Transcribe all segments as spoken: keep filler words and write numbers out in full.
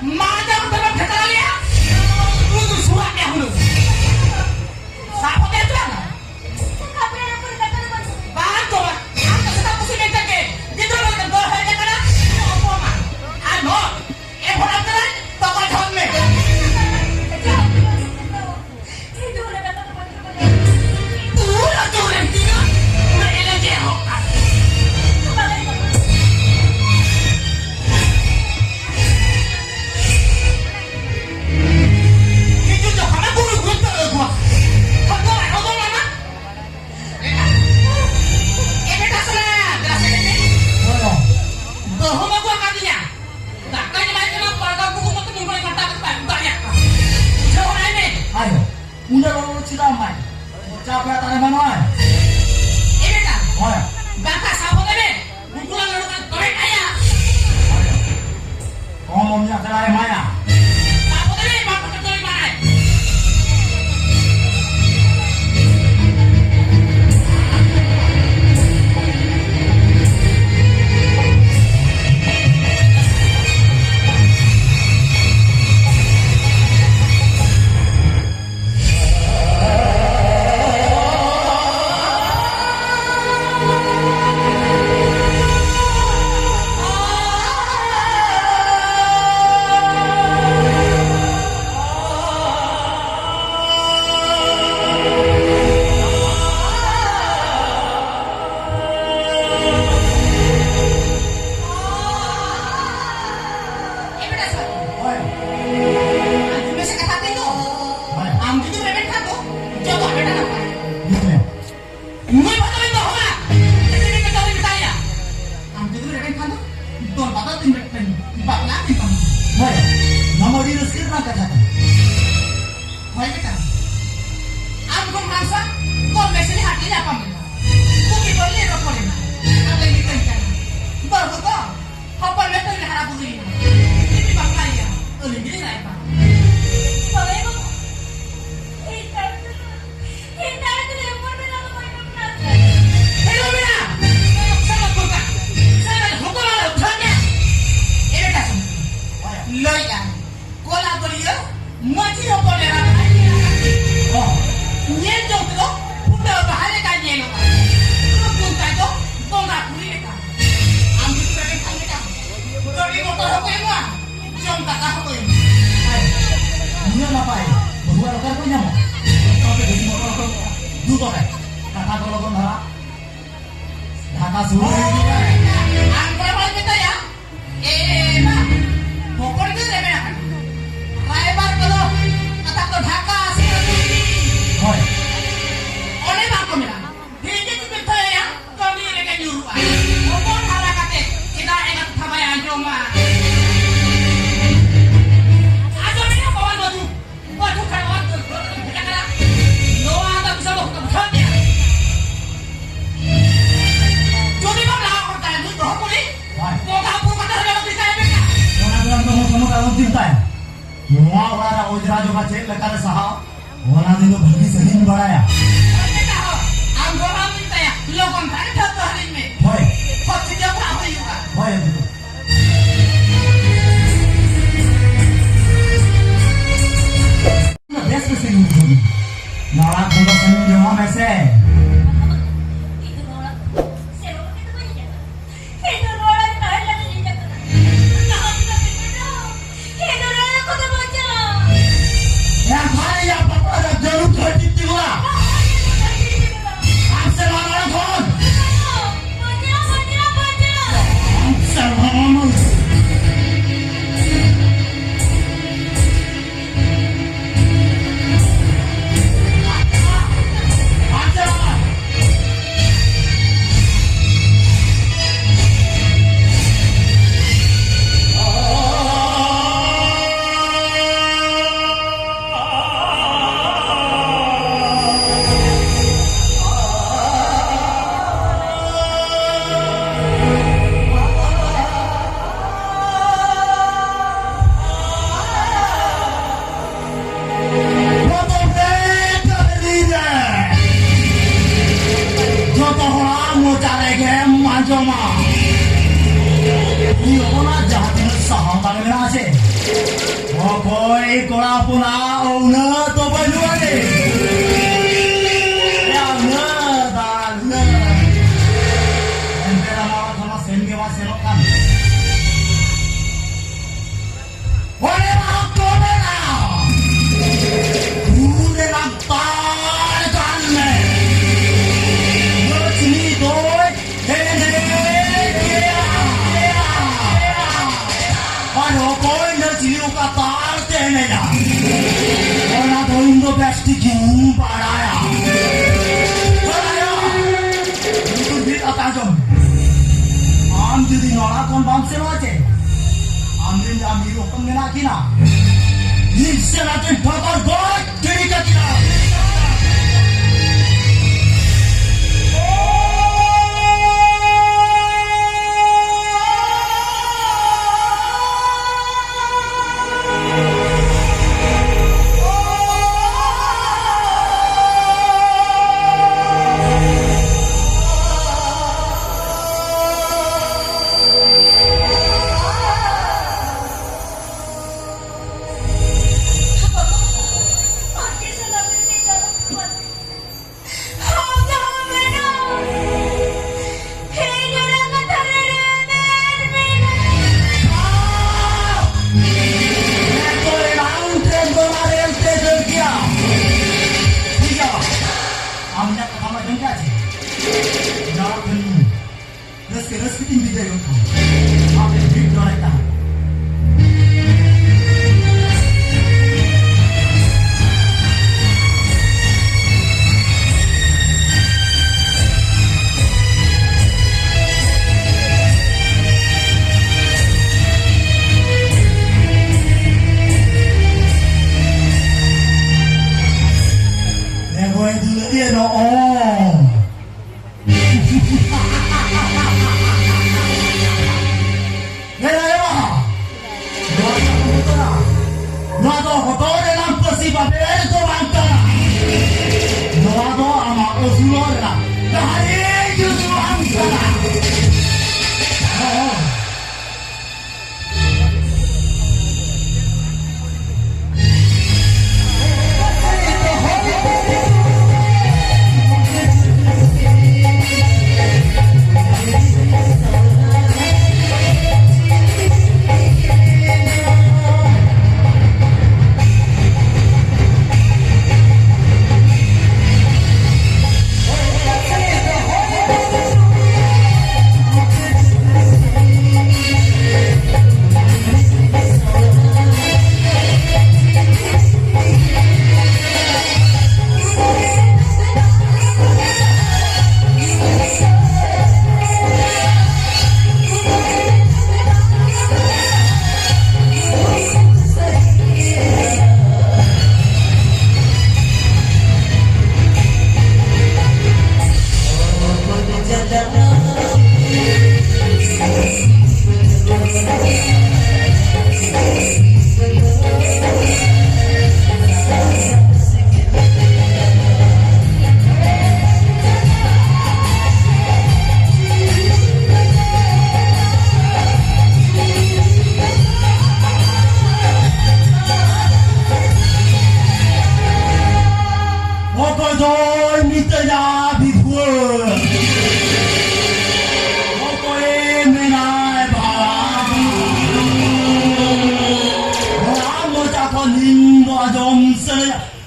ᱢᱟ ᱡᱟᱢ ᱛᱮᱢ ᱯᱷᱮᱛᱟᱣ ᱞᱮᱭᱟ᱾ ᱩᱱᱤ ᱫᱚ ᱥᱩᱨᱟᱜ ᱢᱮᱭᱟ ᱦᱩᱱᱟᱹᱝ᱾ ᱥᱟᱵ ᱠᱟᱛᱮ ᱪᱟᱞᱟᱜ ᱢᱮ᱾ ᱵᱟᱝ ᱛᱚ ᱵᱟᱝ᱾ ᱟᱢ ᱫᱚ ᱥᱮᱛᱟ ᱯᱩᱥᱤ ᱢᱮᱱᱛᱮ ᱜᱮ ᱜᱤᱫᱽᱨᱟᱹ ᱵᱟᱞᱮ ᱫᱚᱦᱚ ᱦᱮᱡ ᱟᱠᱟᱱᱟ᱾ ᱚᱯᱚᱢᱟᱱ᱾ ᱟᱨ ᱱᱚᱣᱟ ᱮ ᱵᱷᱚᱲᱟ ᱠᱟᱱᱟᱭ, ᱛᱚᱠᱚᱭ ᱡᱷᱚᱱ ᱢᱮ᱾ ᱯᱩᱨᱟᱹ ᱡᱳᱨᱮᱢ ᱛᱤᱧᱟ, ᱯᱩᱨᱟᱹ ᱮᱱᱮᱡ ᱮᱦᱚᱵ ᱠᱟᱜ᱾ ᱠᱤᱪᱷᱩ ᱡᱚᱠᱷᱚᱱ ᱜᱩᱨᱩ ᱜᱩᱨᱩ ᱛᱮ ᱟᱹᱜᱩᱣᱟ᱾ ᱦᱚᱲ ᱫᱚ ᱵᱟᱭ ᱦᱚᱲ ᱫᱚ ᱢᱟᱱᱟ᱾ ᱮ ᱵᱮᱴᱟ ᱥᱚᱱᱟ, ᱫᱮᱞᱟ ᱥᱮ ᱢᱮ᱾ ᱦᱳᱭ᱾ ᱵᱟᱹᱦᱩᱢ ᱟᱹᱜᱩ ᱟᱠᱟᱫᱤᱧᱟ᱾ ᱫᱟᱠᱟᱧ ᱮᱢᱟᱭ ᱠᱟᱱᱟ, ᱯᱟᱨᱜᱟᱞ ᱠᱚᱠᱚ ᱢᱚᱛᱚ ᱢᱩᱱᱜᱟᱹᱭ ᱠᱟᱴᱟ ᱠᱟᱛᱮ ᱵᱟᱭ ᱫᱟᱲᱮᱭᱟᱜ ᱠᱟᱱᱟ᱾ ᱵᱩᱡᱷᱟᱹᱣ ᱦᱚᱲ ᱟᱭ ᱢᱮ᱾ ᱟᱭᱳ, ᱩᱱᱟᱹᱜ ᱞᱚᱞᱚ ᱪᱮᱫᱟᱜ ᱮᱢᱟᱭ? ᱪᱟ ᱯᱮ ᱛᱟᱦᱞᱮ ᱢᱟᱱᱣᱟᱭ᱾ ᱮ ᱵᱮᱴᱟ᱾ ᱦᱳᱭ᱾ ᱫᱟᱠᱟ ᱥᱟᱵᱚ ᱫᱮᱵᱮ᱾ ᱩᱱᱠᱩ ᱞᱟᱝ ᱞᱟᱹᱰᱩ ᱠᱟᱛᱮ ᱫᱚᱢᱮ ᱠᱟᱭᱟ᱾ ᱦᱳᱭ᱾ ᱠᱚᱢ ᱧᱚᱜ ᱪᱟᱞᱟᱜ ᱮᱢᱟᱭᱟ᱾ ᱥᱟᱵᱚ ᱫᱮᱵᱮ, ᱵᱟᱝ ᱠᱟᱛᱮ ᱫᱚᱢᱮ ᱢᱟᱱᱟᱭ᱾ ᱮ ᱵᱮᱴᱟ ᱥᱟᱹᱨᱤ᱾ ᱦᱳᱭ᱾ ᱟᱸᱡᱚᱢ ᱢᱮᱥᱮ ᱠᱟᱛᱷᱟ ᱛᱤᱧ ᱫᱚ᱾ ᱦᱳᱭ᱾ ᱟᱢ ᱡᱩᱫᱤᱢ ᱨᱮᱵᱮᱱ ᱠᱷᱟᱱ ᱫᱚ, ᱡᱚᱛᱚ ᱵᱮᱴᱟ ᱱᱟᱯᱟᱭ᱾ ᱵᱩᱡᱽ ᱢᱮ᱾ ᱱᱩᱭ ᱵᱷᱟᱫᱚᱨᱤᱧ ᱫᱚᱦᱚᱭᱟ᱾ ᱮᱴᱟᱜ ᱮᱴᱟᱜ ᱠᱟᱹᱢᱤ ᱢᱮᱛᱟᱭᱟ᱾ ᱟᱢ ᱡᱩᱫᱤᱢ ᱨᱮᱵᱮᱱ ᱠᱷᱟᱱ ᱫᱚ, ᱫᱚᱞ ᱵᱟᱫᱚᱞ ᱛᱤᱧ ᱵᱮᱴ ᱛᱤᱧ ᱵᱟᱯᱞᱟ ᱛᱤᱧ ᱛᱟᱢᱟ᱾ ᱦᱳᱭ᱾ ᱱᱚᱣᱟ ᱢᱟ ᱟᱹᱰᱤ ᱨᱟᱹᱥᱠᱟᱹ ᱨᱮᱱᱟᱜ ᱠᱟᱛᱷᱟ ᱠᱟᱱᱟ᱾ ᱦᱳᱭ ᱵᱮᱴᱟ᱾ ᱟᱢ ᱠᱷᱚᱱ ᱦᱟᱢᱥᱟ ᱠᱚᱢ ᱵᱮᱥᱤ ᱦᱟᱴ ᱞᱮ ᱧᱟᱯᱟᱢ ᱮᱱᱟ᱾ ᱵᱩᱜᱤ ᱵᱟᱹᱲᱤᱡ ᱞᱮ ᱨᱚᱯᱚᱲ ᱮᱱᱟ᱾ ᱟᱫᱚᱧ ᱢᱮᱛᱟᱹᱧ ᱠᱟᱱᱟ, ᱵᱟᱹᱵᱩ ᱫᱚ ᱦᱚᱯᱚᱱ ᱢᱮ ᱛᱟᱹᱧ ᱦᱟᱨᱟ ᱵᱩᱨᱩᱭᱮᱱᱟ᱾ ᱡᱩᱫᱤ ᱵᱟᱯᱞᱟᱭᱮᱭᱟ, ᱟᱹᱞᱤᱧ ᱜᱮᱞᱤᱧ ᱨᱟᱭᱵᱟᱨ᱾ ᱦᱳᱭ ᱵᱟᱹᱵᱩ, ᱤᱧ ᱛᱟᱭᱚᱢ ᱛᱮᱫᱚ, ᱤᱧ ᱛᱟᱭᱚᱢ ᱛᱮᱫᱚ ᱮᱢᱚᱱ ᱢᱮᱱᱟᱜ ᱫᱚ ᱵᱟᱹᱧ ᱵᱟᱯᱞᱟᱜ ᱠᱟᱱᱟ᱾ ᱦᱮᱞᱳ ᱢᱮᱱᱟ, ᱥᱟᱞᱟ ᱠᱚᱲᱟ, ᱥᱟᱞᱟ ᱦᱚᱯᱚᱱ ᱟᱨ ᱦᱚᱯᱚᱱ ᱜᱮ᱾ ᱮ ᱵᱮᱴᱟ ᱥᱩᱱ᱾ ᱦᱳᱭ᱾ ᱞᱟᱹᱭᱮᱜᱼᱟ, ᱠᱚᱞᱟ ᱵᱟᱹᱲᱤᱭᱟᱹ ᱢᱟᱹᱡᱷᱤ ᱦᱚᱯᱚᱱ ᱮᱨᱟ ᱫᱚ ᱟᱡ ᱮᱨᱟ ᱠᱟᱱ ᱜᱮᱭᱟ᱾ ᱚ᱾ ᱧᱮᱞ ᱡᱚᱝ ᱛᱮᱫᱚ ᱯᱷᱩᱴᱟᱹᱣ ᱵᱟᱦᱟ ᱞᱮᱠᱟᱭ ᱧᱮᱞᱚᱜᱼᱟ᱾ ᱨᱩᱯ ᱜᱩᱱ ᱛᱟᱭ ᱫᱚ ᱵᱚᱸᱜᱟ ᱠᱩᱲᱤ ᱞᱮᱠᱟ᱾ ᱟᱢ ᱡᱩᱫᱤ ᱨᱮᱵᱮᱱ ᱠᱷᱟᱱ ᱞᱮᱠᱟ, ᱜᱟᱹᱰᱤ ᱢᱚᱴᱚᱨ ᱦᱚᱸᱠᱚ ᱮᱢᱚᱜᱼᱟ, ᱡᱚᱢ ᱫᱟᱠᱟ ᱦᱚᱸᱠᱚ ᱮᱢᱚᱜᱼᱟ᱾ ᱩᱱᱟᱹᱜ ᱱᱟᱯᱟᱭ ᱵᱟᱹᱦᱩ ᱟᱨ ᱚᱠᱟ ᱨᱮᱠᱚ ᱧᱟᱢᱚᱜᱼᱟ? ᱡᱚᱛᱚ ᱜᱮ ᱜᱟᱹᱰᱤ ᱢᱚᱴᱚᱨ ᱦᱚᱸᱠᱚ ᱮᱢᱚᱜᱼᱟ᱾ ᱫᱩ ᱛᱚᱵᱮ, ᱠᱟᱛᱷᱟ ᱠᱚ ᱞᱚᱜᱚᱱ ᱫᱷᱟᱨᱟ᱾ ᱰᱷᱟᱠᱟ ᱥᱩᱨ ᱨᱮ ᱦᱤᱡᱩᱜ ᱠᱟᱱᱟ᱾ ᱟᱢ ᱠᱚᱲᱟ ᱵᱟᱭ ᱢᱮᱛᱟᱭᱟ? ᱮ ᱵᱟ, ᱵᱚᱠᱚᱲ ᱜᱮ ᱨᱮᱵᱮᱱ ᱟᱠᱟᱱᱟ᱾ ᱨᱟᱭᱵᱟᱨ ᱠᱚᱫᱚ ᱠᱟᱛᱷᱟ ᱠᱚ ᱰᱷᱟᱠᱟ ᱥᱮ ᱦᱳᱭ᱾ ᱚᱱᱮ ᱵᱟᱝ ᱠᱚ ᱢᱮᱱᱟ, ᱰᱷᱮᱨ ᱜᱮ ᱡᱩᱫᱤ ᱢᱮᱛᱟᱭᱟ, ᱠᱟᱹᱢᱤ ᱨᱮᱜᱮ ᱧᱩᱨᱩᱜᱼᱟ᱾ ᱦᱚᱯᱚᱱ ᱦᱟᱨᱟ ᱠᱟᱛᱮ ᱪᱮᱫᱟᱜ ᱮᱸᱜᱟᱛ ᱠᱟᱛᱷᱟ ᱵᱟᱭ ᱟᱸᱡᱚᱢᱟ? ᱟᱸᱡᱚᱢᱮᱭᱟ ᱵᱟᱵᱟ ᱵᱟᱹᱵᱩ᱾ ᱵᱟᱹᱵᱩ ᱠᱷᱟᱱ ᱚᱛ ᱫᱚ ᱵᱷᱮᱡᱟ ᱠᱟᱱᱟ᱾ ᱱᱚᱣᱟ ᱫᱚ ᱵᱩᱡᱷᱟᱹᱣ ᱫᱚ ᱵᱩᱡᱷᱟᱹᱣ ᱜᱮᱭᱟ᱾ ᱡᱩᱫᱤ ᱵᱟᱢ ᱞᱟᱦᱟ ᱠᱚᱜ ᱛᱟᱭᱟ, ᱱᱩᱭ ᱵᱟᱹᱦᱩ ᱠᱩᱲᱤ ᱵᱟᱭ᱾ ᱵᱚᱸᱜᱟ ᱵᱩᱨᱩ ᱠᱟᱛᱮ ᱦᱚᱸ ᱡᱟᱭᱜᱟ ᱵᱤᱥᱟᱭ ᱢᱮ᱾ ᱚᱱᱟ ᱫᱚ ᱟᱢ ᱫᱚ ᱢᱚᱴᱟ ᱢᱚᱴᱟ ᱟᱞᱚᱢ ᱪᱤᱱᱛᱟᱭᱟ᱾ ᱱᱚᱣᱟ ᱚᱲᱟᱜ ᱨᱮ ᱚᱡᱽᱨᱟ ᱡᱚᱜᱟ ᱪᱮᱫ ᱞᱮᱠᱟᱨᱮ ᱥᱟᱦᱟᱣ, ᱚᱱᱟ ᱫᱚ ᱤᱧ ᱫᱚ ᱵᱷᱟᱹᱜᱤ ᱥᱟᱹᱦᱤᱧ ᱵᱟᱲᱟᱭᱟ᱾ ᱚᱡᱽᱨᱟ ᱦᱚᱸ ᱟᱢ ᱫᱚ ᱵᱟᱢ ᱪᱤᱱᱛᱟᱭᱟ, ᱞᱚᱜᱚᱱ ᱫᱷᱟᱨᱟ ᱴᱷᱟᱹᱣᱠᱟᱹ ᱟᱹᱞᱤᱧ ᱢᱮ᱾ ᱦᱳᱭ᱾ ᱦᱚᱛ ᱪᱤᱠᱟᱹ ᱠᱚ ᱦᱩᱭᱩᱜᱼᱟ᱾ ᱦᱳᱭ, ᱟᱹᱜᱩ ᱫᱚ᱾ ᱵᱮᱥ ᱵᱮᱥ ᱤᱧ ᱵᱩᱡᱷᱟᱹᱣ᱾ ᱱᱚᱣᱟ ᱠᱷᱚᱱ ᱫᱚ ᱥᱟᱺᱜᱤᱧ ᱡᱚᱝ ᱢᱮ ᱥᱮ᱾ ᱤᱧ ᱫᱚ ᱱᱚᱣᱟ ᱚᱲᱟᱜ ᱥᱮᱱᱚᱜ ᱞᱟᱹᱜᱤᱫ ᱫᱚ ᱵᱟᱹᱧ ᱦᱮᱡ ᱟᱠᱟᱱᱟ᱾ ᱤᱧ ᱫᱚ ᱱᱚᱣᱟ ᱚᱲᱟᱜ ᱨᱮ ᱛᱟᱦᱮᱸ ᱞᱟᱹᱜᱤᱫ ᱤᱧ ᱦᱮᱡ ᱟᱠᱟᱱᱟ᱾ ᱡᱟᱦᱟᱸ ᱛᱤᱱᱟᱹᱜ ᱫᱤᱱ ᱨᱮᱦᱚᱸ ᱤᱧ ᱫᱚ ᱱᱚᱣᱟ ᱚᱲᱟᱜ ᱠᱷᱚᱱ ᱫᱚ ᱵᱟᱹᱧ ᱪᱟᱞᱟᱜᱼᱟ᱾ ᱮᱱᱠᱷᱟᱱ ᱤᱧᱟᱹᱜ ᱵᱟᱯᱞᱟ ᱨᱮ ᱡᱟᱹᱨᱩᱲ ᱠᱷᱟᱹᱴᱤ ᱛᱤᱸᱜᱩᱱᱟ᱾ ᱟᱢ ᱥᱮ ᱱᱚᱣᱟ ᱚᱲᱟᱜ ᱠᱷᱚᱱ᱾ ᱵᱟᱹᱧ ᱪᱟᱞᱟᱜᱼᱟ, ᱵᱟᱹᱧ ᱪᱟᱞᱟᱜᱼᱟ, ᱵᱟᱹᱧ ᱪᱟᱞᱟᱜᱼᱟ᱾ ᱟᱢ ᱥᱮ ᱱᱚᱣᱟ ᱚᱲᱟᱜ ᱠᱷᱚᱱ᱾ ᱳᱭ ᱠᱚᱲᱟ ᱦᱚᱯᱚᱱᱟᱜ ᱩᱱᱟᱹᱜ ᱫᱚ ᱵᱟᱹᱱᱩᱜ ᱟᱹᱱᱤᱡ᱾ ᱮᱭᱟ, ᱩᱱᱟᱹᱜ ᱫᱚ ᱩᱱᱟᱹᱜ᱾ ᱮᱱᱛᱮ ᱨᱮᱦᱚᱸ ᱛᱷᱚᱲᱟ ᱥᱮᱱ ᱜᱮ ᱵᱟᱭ ᱥᱮᱱᱚᱜ ᱠᱟᱱ᱾ ᱚᱱᱮ ᱵᱟᱝ ᱠᱚ ᱢᱮᱱᱟ, ᱵᱩᱨᱩ ᱨᱮᱱᱟᱜ ᱛᱟᱲ ᱠᱟᱱ ᱢᱮ᱾ ᱱᱟᱹᱪᱱᱤ ᱫᱚᱭ ᱮᱱᱮᱡ ᱜᱮᱭᱟ᱾ ᱟᱨ ᱚᱠᱚᱭ ᱱᱟᱹᱪᱱᱤ ᱚᱠᱟ ᱛᱟᱞ ᱛᱮ ᱮᱱᱮᱡᱟ, ᱚᱱᱟ ᱫᱚ ᱤᱧ ᱫᱚ ᱵᱮᱥ ᱴᱷᱤᱠ ᱜᱤᱧ ᱵᱟᱲᱟᱭᱟ᱾ ᱵᱟᱲᱟᱭᱟ᱾ ᱞᱩᱛᱩᱨ ᱵᱤᱫ ᱠᱟᱛᱮ ᱟᱸᱡᱚᱢ᱾ ᱟᱢ ᱡᱩᱫᱤ ᱱᱚᱲᱟ ᱠᱷᱚᱱ ᱵᱟᱢ ᱥᱮᱱᱚᱜᱼᱟ ᱪᱮ, ᱟᱢ ᱨᱮᱱ ᱡᱟᱦᱟᱸ ᱢᱤᱨᱩ ᱦᱚᱯᱚᱱ ᱢᱮᱱᱟᱜ ᱠᱤᱱᱟ, ᱢᱤᱫ ᱥᱮᱱᱟ ᱠᱤᱱ ᱴᱷᱚᱠᱚᱨ ᱜᱚᱡ ᱜᱤᱰᱤ ᱠᱟᱠᱤᱱᱟ᱾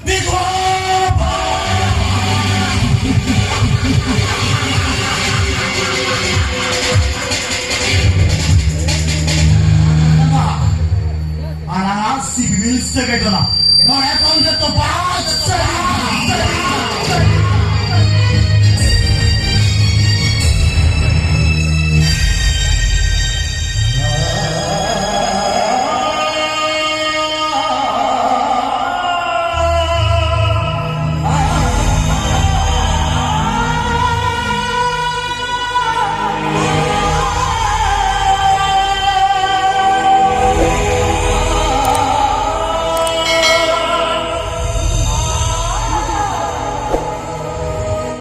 ᱵᱤᱫᱷᱚᱵᱟ᱾ ᱟᱞᱟᱝᱟᱜ ᱥᱤᱵᱤᱞ ᱥᱟᱹᱜᱟᱹᱭ ᱫᱚ ᱱᱟᱜ